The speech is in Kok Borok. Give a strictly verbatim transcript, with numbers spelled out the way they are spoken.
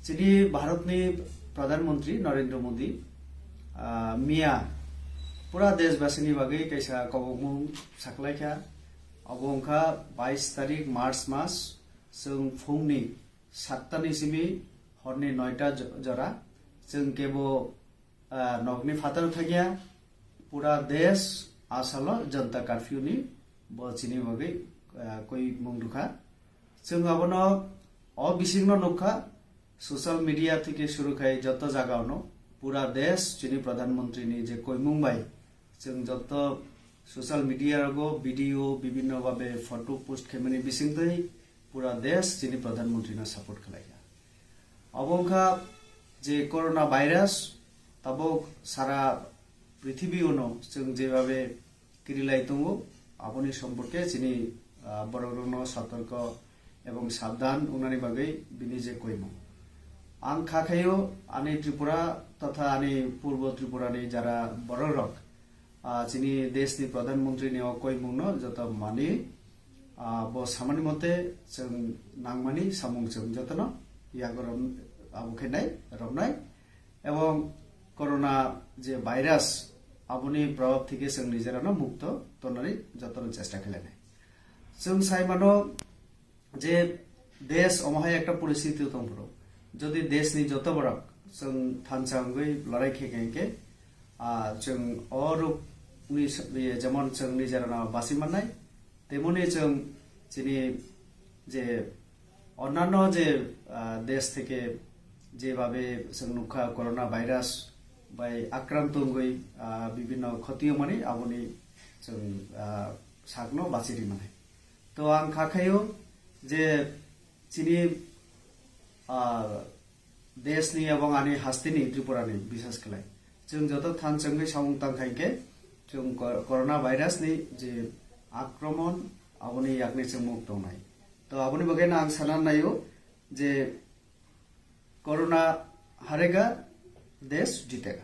Chini Bharatni Pradhan Mantri Narendra Modi, ah, miya pura deshbasini bagwi kaisa kobokmung saklaikha. Abo wngkha bais tarik March mas, chwng phungni satta ni simi horni noita jo-, jora. Chwng kebo, ah, nokni phataro thangya, pura desh asalo Janata Curfew ni bo chini bagwi, ah, koimung rwkha. Chwng abono o bisingno nukha, social media theke shuru khai joto jagao no pura desh chini Pradhan Mantri ni je koimung bai chwng joto social media rogo video bibhinno bhabe photo post khaimani bisingtwi pura desh chini Pradhan Mantri no support khlaikha. Abo wngkha je corona virus tabuk sara prithibi uno chwng jebabe kirilai tongo, aboni somporke chini, ah, borokrokno sotorko ebong sabdan wngnani bagwi bini je koimung. Ang kha khaio ani Tripura totha ani Purbo Tripurani jara borokrok, ah, chini deshni Pradhan Mantrini o koimungno joto mani, ah, bo samani mote chwng nangmani samung chwng jotono yago rom-, abo khe nai romnai. Ebong corona je virus, aboni probab theke chwng nijerano mukto tonani jotono chesta khlainai. Chwng sai mano je desh omo hai ekta poristiti tongphuru, jodi deshni joto borok chwng thansa wngwi lorai khe khe, ah, chwng o rokni s-, ye, jemon chwng nijerano basi mannai, temoni chwng chini je onnanno je, ah, desh theke jebabe chwng nukha corona virus bai akranto wngwi, ah, bibhinno khoti wngmani aboni chwng, ah, sakno bachi rimani. To ang kha khaio je chini, ah, deshni ebong ani hasteni Tripurani bisas khlai. Chwng joto than chwngwi samung tang khai khe chwng cor-, corona virus ni je akromon aboni yakni chwng muk tongnai. To aboni bagwi no ang sana naio je corona harega, desh jitega.